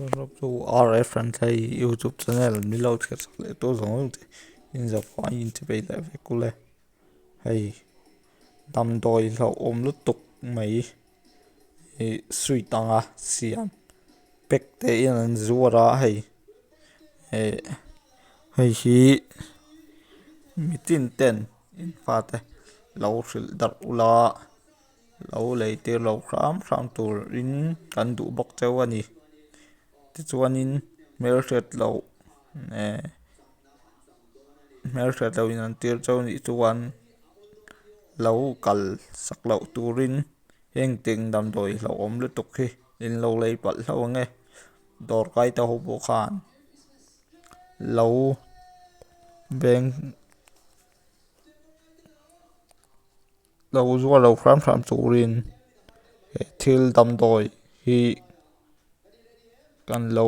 Chu RF Renthlei YouTube channel min lo chhiar chak leh tur zawng zawng te inzawh in ti peih leh vek ule hei damdawi hlauhawm lutuk mai ih sweet anga siam pack te hian an zuar a hei eh hei hi mitin ten in fate lo hrilh darh ula. Lo lei tir lo hram hram turin kan duh bawk cheu a ni. Tichuanin hmelhriat loh eh hmelhriat loh in an tir cheu nih chuan lo kal sak loh turin heng ting damdawi hlauhawm lutuk hi in lo lei palh hlauh ang e. Dawr kai te ho pawh khan lo veng. Lo zuar lo hram hram turin he thil damdawi hi kan lo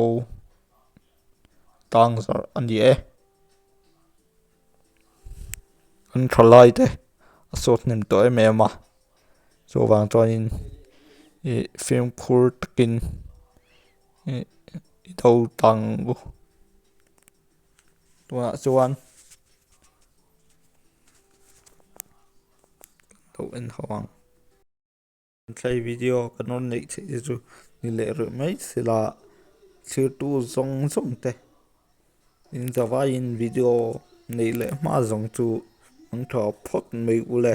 tang zawrh a ni e. An thalai te a sawt hnem tawh em em a chuvang chuanin ih fimkhur takin ih i do tang ang u. Tunah chuan lo en ho ang. Thlai video kan rawn neih theih te chu ni leh rih mai sela thirtu zawng zawng te in zavaiin video neih leh hma zawng chu an tha phawt mai ule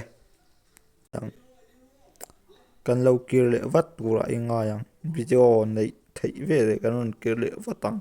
kan lo kir leh vat turah i ngai ang video neih theih veleh kan rawn kir leh vat ang.